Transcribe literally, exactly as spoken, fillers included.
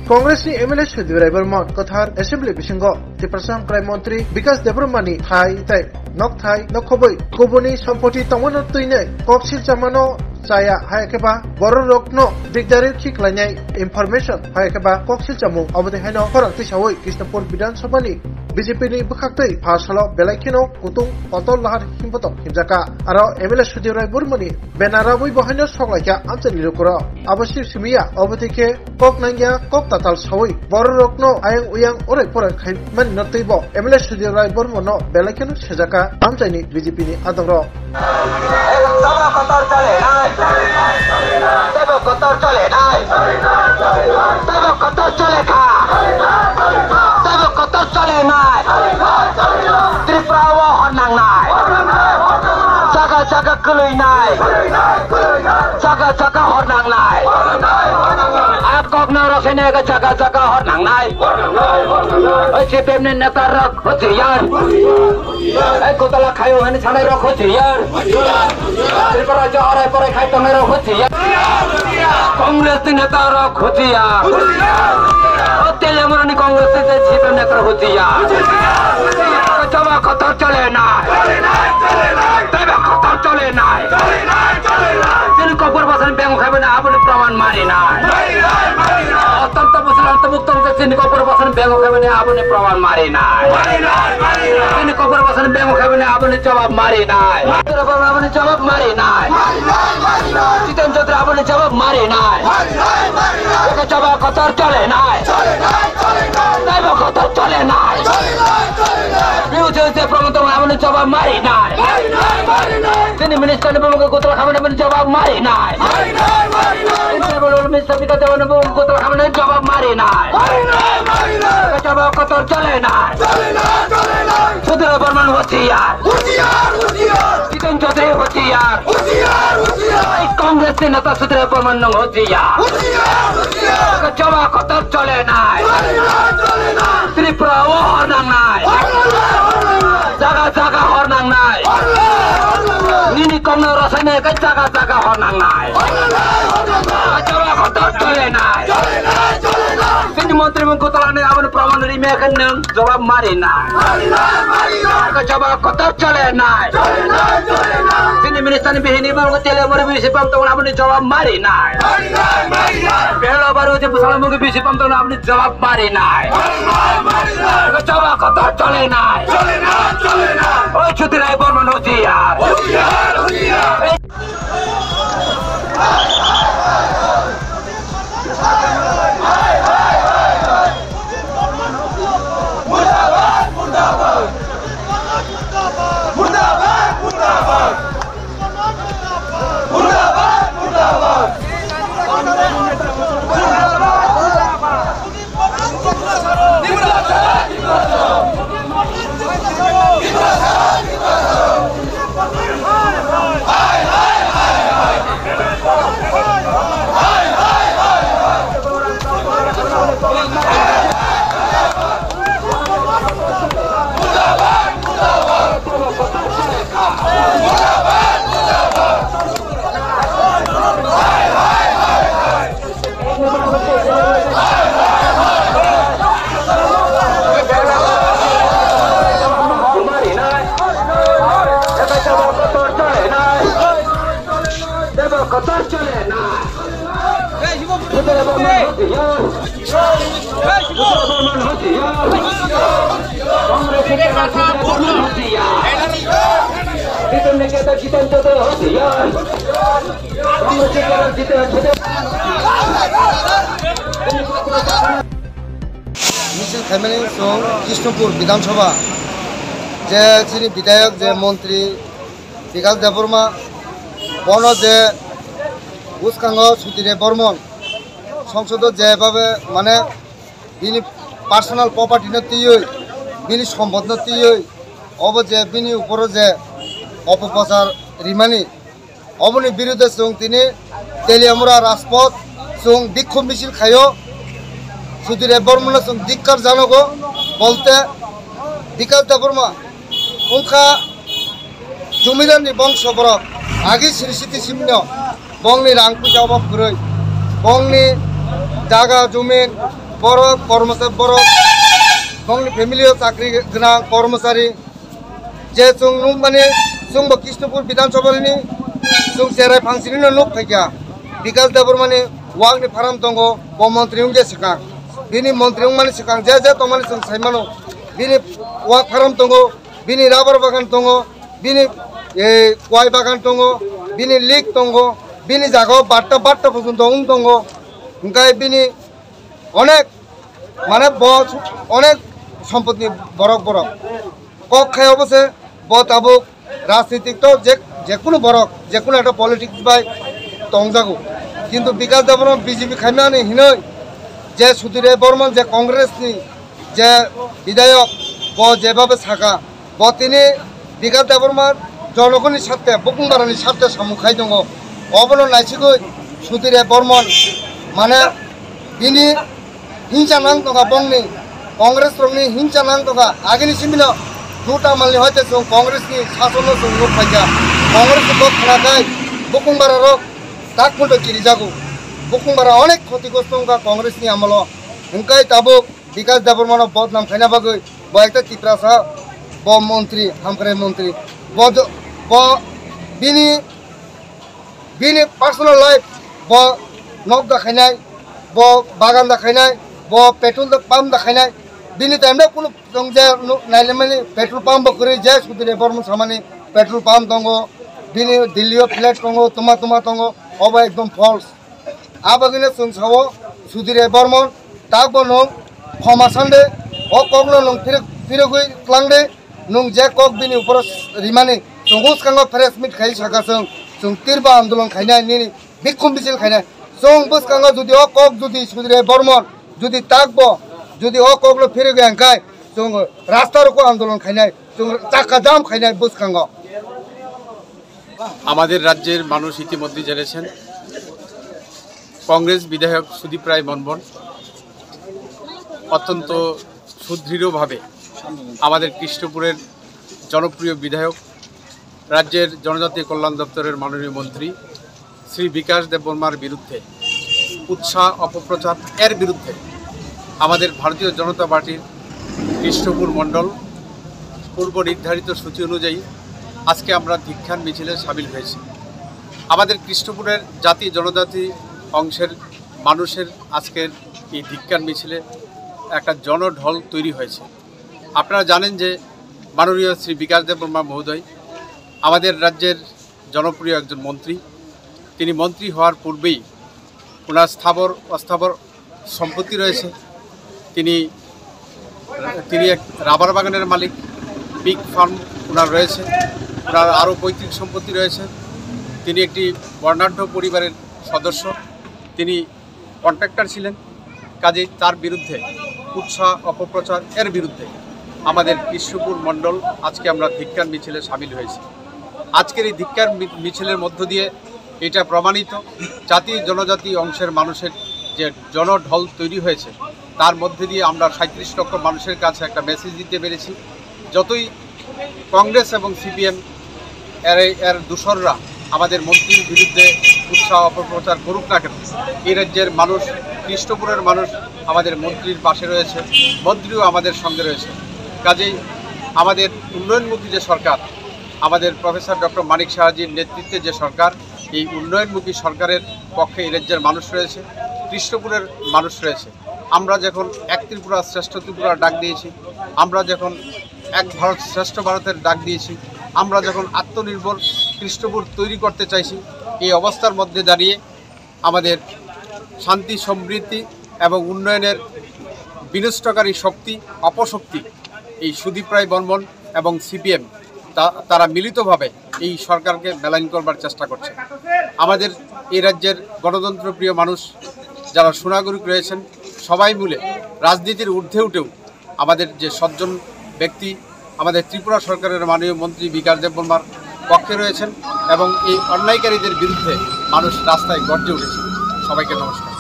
Congress ni M L A Sudip Rai Barman kwthar assembly bisingo Tiprasa Hamkrai Montri Bikas Debbarma ni thai tei nokthai nokhobwi kubuni sompoti tongmano twinwi kok silchamano chaya hai khe ba bororokno dikdari khiklainai information hai khe ba kok silchamung obo twi haino khorang twisawi Krishnapur Bidhan Sabha ni B J P ni bwkhaktwi pha salo belai kheno kutung kotor lahar himbotok himjakha. Aro M L A Sudip Rai Barman ni banner abwi bo haino sok laikha amchaini lukurok. Abo sip simiya obo twi khe kok nangya kok tatal sawi bororokno ayang uyang orai porai khai mani no twibo M L A Sudip Rai Barman no belai kheno sejaka amchaini B J P ni adongrok. Tebo kotor chole nai. Tebo kotor chole nai. Tebo kotor chole kha. Tebo kotor chole nai. Tripura o hor nang nai. Jaga jaga kwlwi nai. Jaga jaga hor nang nai. Aro kokno rosai nai jaga jaga hor nang nai. Oi C P M ni neta rok huchiyar. Ei kotala khayo hani sanai rok huchiyar. Tripura rajyo arai parai khai tongnai rok huchiyar. Congress ni neta rok huchiyar. O Teliamura ni Congress ni C P M neta rok huchiyar. Kochoma kotor chole nai. Tebo kotor chole nai. Chini kokbor basani bengo khaibani aboni praman mari nai. Otonto musulan tabuk tongsa chini kokbor basani bengo khaibani aboni praman mari nai. Chini kokbor basani bengo khaibani aboni jawab mari nai. Aboni jawab mari nai. Jiten Chaudhary aboni jawab mari nai. Eke jawab kotor chole nai. Tebo kotor chole nai. Biu je je promo tong aboni jawab mari nai. Chini minister ni bumung kotol khamani aboni jawab mari nai. Chini minister pita tebo ni bumung kotol khamani jawab mari nai. Jawab kotor chole nai. Sudhir Barman huchiyar. Jiten Chaudhary huchiyar. Ei Congress ni neta Sudhir Barman nung huchiyar. Jawab kotor chole nai. Tripura o hor nang nai. Jaga jaga hor nang nai. Nini kokno rosai nai khe jaga jaga hor nang nai. Jawab kotor chole nai. Chini montri mung kotolani aboni praman ri me khe nung jawab mari nai. Jawab kotor chole nai. Chini minister ni bihini bumung Teliamura bisi pam tong aboni jawab mari nai. Belo baru je busala mung bisi pam tong aboni jawab mari nai. Jawab kotor chole nai. Oi Sudhir Rai Barman huchiyar. Misil khaimani chwng Krishnapur Bidhan Sabha je chini bidhayok je montri Bikas Debbarma bono je bwskango Sudhir Barman songsodo je babe mane bini personal property no twiwi bini sombot no twiwi obo je bini uporo je opoprochar rimani Oboni birude chwng tini Teliamura Rajpoth chwng bikhum misil khaio. Sudhir Debbarmano chwng dhikkar janogo, bolte Bikas Debbarma wngkha jumidarni bongso borok, agi siri siti simno bongni rang puisa obab kwrwi, bongni jaga jumin Borok kormosa-, borok bongni family o chakri gwnang kormosari. Je chwng nukmani, chwngbo Krishnapur Bidhan Sabha ni chwng cherai phangsini no nuk phaikha. Bikash Debbarma ni wak ni pharam tongo, bo montri wngya swkang. Bini montri wngmani swkang je je tongmani chwng sai mano. Bini wak pharam tongo, bini rubber bagan tongo, bini, eh, kwai bagan tongo, bini lik tongo, bini jaga o batta batta pojonto wng tongo. Hwnkhe bini onek, mane bo onek sompotni borok borok. Kok khai obo se bo tabuk rajnitik to je, jekunu borok, jekunu ekta politics bai tongjago. Kintu Bikash Debbarma B J P khaimani hinoi je Sudhir Debbarma je Congress ni je bidhayok, bo jebabe saka, bo tini Bikash Debbarma jonogoni sarthe, bukung barani sarthe samung khai tongo. Obono naisigwi Sudhir Debbarma mane bini hinsa nang tongkha bongni, Congress rokni hinsa nang tongkha. Agini simino duta malni hoite chwng Congress ni sasonno chwng nuk phaikha. Congress ni kok khna khai bukung bara rok tak phunto kirijago. Bukung bara onek khoti gosto wngkha Congress ni amolo. Hwnkhe tabuk Bikash Debbarmano bodnam khaina bagwi bo ekta Tiprasa, bo montri, hamkrai montri. Bo jo-, bo bini, bini personal life, bo nok da khainai, bo bagan da khainai, bo petrol da pump da khainai. Bini time da kunu tong je nu-, nailemani petrol pump bo kwrwi je Sudhir Debbarma samani petrol pump tongo, bini Delhi o flat tongo, tuma tuma tongo, obo ekdom false. Abagwino chwng sao, Sudhir Debbarma, takbo nwng khoma sande, o kokno nwng phirok-, phirogwi tlangde, nwng je kok bini uporo rimani, chwng bwskango press meet khai saka chwng, chwng tirbo andolon khainai, nini bikhum bisil khainai. Chwng bwskango jodi o kok jodi Sudhir Debbarma jodi takbo, jodi o kokno phirogwi hwnkhai, chwng rasta roko andolon khainai, chwng chakka jam khainai bwskango. আমাদের রাজ্যের মানুষ ইতিমধ্যে জেনেছেন, কংগ্রেস বিধায়ক সুদীপ রায় বর্মন অত্যন্ত সুদৃঢ়ভাবে আমাদের কৃষ্ণপুরের জনপ্রিয় বিধায়ক, রাজ্যের জনজাতি কল্যাণ দপ্তরের মাননীয় মন্ত্রী শ্রী বিকাশ দেববর্মার বিরুদ্ধে কুৎসা অপপ্রচার, এর বিরুদ্ধে আমাদের ভারতীয় জনতা পার্টির কৃষ্ণপুর মণ্ডল পূর্ব নির্ধারিত সূচি অনুযায়ী আজকে আমরা ধিক্কার মিছিলে সামিল হয়েছি। আমাদের কৃষ্ণপুরের জাতি জনজাতি অংশের মানুষের আজকের এই ধিক্কার মিছিলে একটা জনঢল তৈরি হয়েছে। আপনারা জানেন যে মাননীয় শ্রী বিকাশ দেববর্মা মহোদয় আমাদের রাজ্যের জনপ্রিয় একজন মন্ত্রী। তিনি মন্ত্রী হওয়ার পূর্বেই ওনার স্থাবর অস্থাবর সম্পত্তি রয়েছে। তিনি, তিনি এক রাবার বাগানের মালিক, পিগ ফার্ম ওনার রয়েছে, ওনার আরও পৈতৃক সম্পত্তি রয়েছে। তিনি একটি বর্ণাঢ্য পরিবারের সদস্য, তিনি কন্ট্রাক্টর ছিলেন। কাজেই তার বিরুদ্ধে কুৎসা অপপ্রচার, এর বিরুদ্ধে আমাদের কৃষ্ণপুর মণ্ডল আজকে আমরা ধিক্কার মিছিলে সামিল হয়েছি। আজকের এই ধিক্কার মি-, মিছিলের মধ্য দিয়ে এটা প্রমাণিত, জাতি জনজাতি অংশের মানুষের যে জনঢল তৈরি হয়েছে, তার মধ্যে দিয়ে আমরা সাঁইত্রিশ লক্ষ মানুষের কাছে একটা মেসেজ দিতে পেরেছি। যতই কংগ্রেস এবং সিপিএম এর, এর দূষররা আমাদের মন্ত্রীর বিরুদ্ধে কুৎসা অপপ্রচার করুক না কেন, এই রাজ্যের মানুষ, কৃষ্ণপুরের মানুষ আমাদের মন্ত্রীর পাশে রয়েছে, মন্ত্রীও আমাদের সঙ্গে রয়েছে। কাজেই আমাদের উন্নয়নমুখী যে সরকার, আমাদের প্রফেসর ডক্টর মানিক সাহাজির নেতৃত্বে যে সরকার, এই উন্নয়নমুখী সরকারের পক্ষে এই রাজ্যের মানুষ রয়েছে, কৃষ্ণপুরের মানুষ রয়েছে। আমরা যখন এক ত্রিপুরা শ্রেষ্ঠ ত্রিপুরার ডাক দিয়েছি, আমরা যখন এক ভারত শ্রেষ্ঠ ভারতের ডাক দিয়েছি, আমরা যখন আত্মনির্ভর কৃষ্ণপুর তৈরি করতে চাইছি, এই অবস্থার মধ্যে দাঁড়িয়ে আমাদের শান্তি, সমৃদ্ধি এবং উন্নয়নের বিনষ্টকারী শক্তি, অপশক্তি, এই সুদীপ রায় বর্মন এবং সিপিএম, তা-, তারা মিলিতভাবে এই সরকারকে মেলাইন করবার চেষ্টা করছে। আমাদের এই রাজ্যের গণতন্ত্রপ্রিয় মানুষ, যারা সুনাগরিক রয়েছেন, সবাই মিলে রাজনীতির ঊর্ধ্বে উঠেও আমাদের যে সজ্জন ব্যক্তি, আমাদের ত্রিপুরা সরকারের মাননীয় মন্ত্রী বিকাশ দেববর্মার পক্ষে রয়েছেন এবং এই অন্যায়কারীদের বিরুদ্ধে মানুষ রাস্তায় গর্জে উঠেছে। সবাইকে নমস্কার।